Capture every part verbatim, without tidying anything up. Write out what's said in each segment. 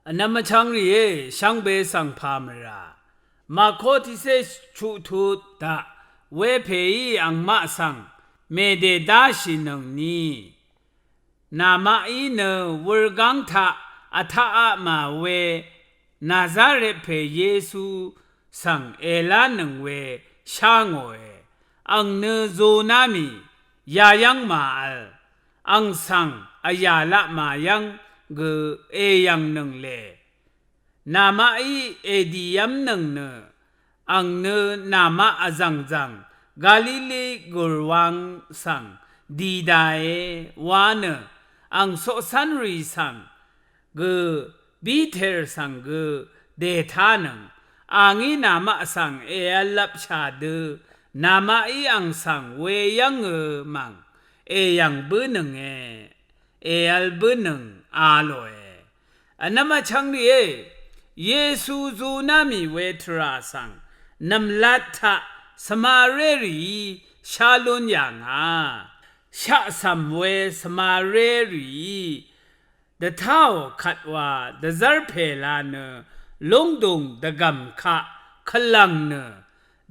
Vnvm vchvng rìé, shvngbe svng pà mvrà. Màko tiqcé chuq tut taq, wepèí angmaq svng mèdè dáshìnøngni, namaqí nø wurgáng taq vtaqaqmà we Nazaret pè Yesu svng èlánøng we shá ngòe. Ang nø zuná mì yayv́ng màvl, ang svng vyà laq màyv́ng gø èyv̀ngnøng lè. Namaqí èdìv́mnøng nø, ang nø namaq vzv̀ngzv̀ng Galili gùrwang svng di dae wa nø, ang coqcv́nrì svng gø Biter svng gø dètánøng, angí namaq svng èv̄llvpshà dø, namaqí ang svng weyv́ngø mv̀ng èyv̀ng bǿnønge, èv̄l bǿnøng a lòe. Vnvm vchvng rìé, Yesu zuná mì we tvrà svng nv̀mlat taq svmaré rìí shá lún yà ngà. Shaqcv̀m we svmaré rìí dvtáò kvt wa dvzv́r pèla nø lúngdùng dvgv̀m kaq kvlv̀ng nø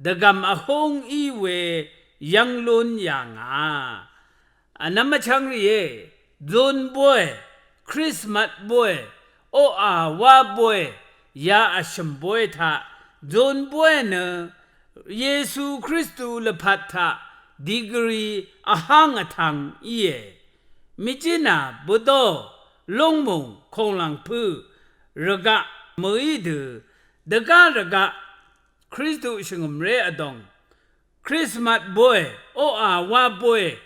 dvgv̀m vhúng í we yv́ng lún yà ngà. Vnvm vchvng rìé, zun bóy, Krismat bóy, oqà wá bóy, ya vshø̀m bóy taq zun bóy nø Yesu Kristu lvpat taq digri vháng vtv̄ng íe. Mìjínà bvdó lúngmùng kònglàng pǿ rvgaq mø̀í dø dvgá rvgaq Kristu shvngø̀mré vdòng Krismat bóy, oqà wá bóy,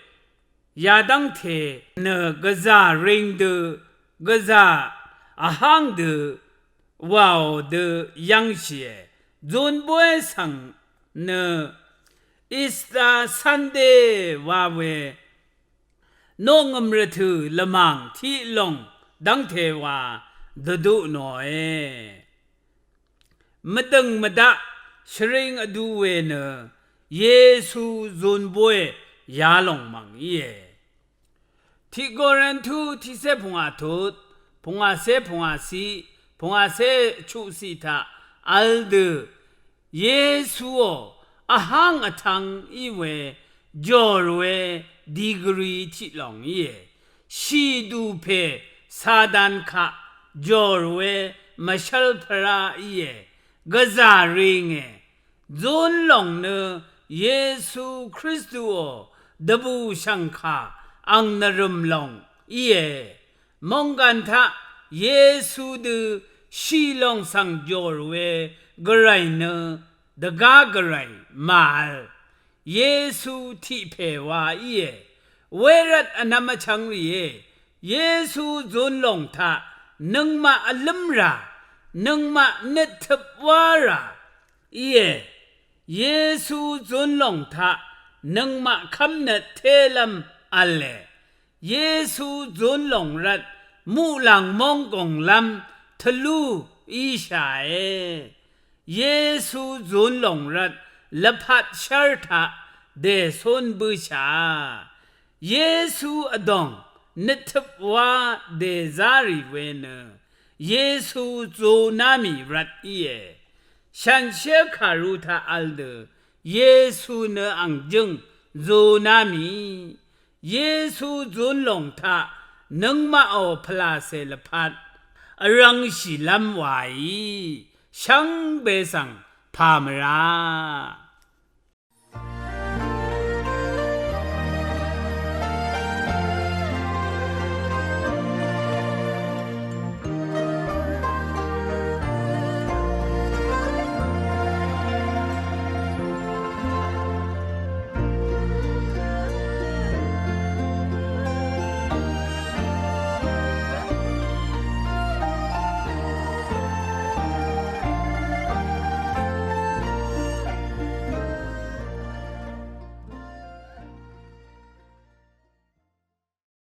yadv́ngte nø gvzà ring dø, gvzà vháng dø, wàò dø yv́ngshìe. Zun bóy svng nø Easter Sunday wa we noqngø̀m rvtø̀ lvmàng tiq lòng dv́ngte wa dvduq nòe. Mvdø̀ng mvdaq shvring vdu we nø Yesu zun bóy yalòng mv̀ng íe. Tiq Korintu tiqcé pungà tut, pungàcé pungàciq, pungàcé chuqciq taq vl dø Yesuò vháng vtv̄ng í we jòr we digri tiq lòng íe. Shìdù pè Satan kaq jòr we mvshv́l pvrá íe. Gvzà ringe. Zun lòng nø Yesu Kristuò dvbùshv̀ngkà ang nvrø̀m lòng íe. Mòngkàn taq Yesu dø shì lòng svng jòr we gvray nø dvgá gvray màvl. Yesu tiq pè wa íe. Wervt vnvm vchvng rìé, Yesu zun lòng taq nøngmaq vlǿmrà, nøngmaq nøttøp wárà íe. Yesu zun lòng taq nøngmaq kv́mnøt télv́m v̄le. Yesu zun lòng rvt muqlàng móng gònglv́m tvlú íshàe. Yesu zun lòng rvt lvpat shv́r taq dècún bǿshà. Yesu vdòng nøttøp wá dèzá rì we nø Yesu zuná mì rvt íe. Shànshér kàru taq vl dø Yesu nø ang jǿng zuná mì. Yesu zun lòng taq nøngmaqò pvlàcè lvpat vrv̄ngshìlv́m wàí shvngbe svng pà mvrà.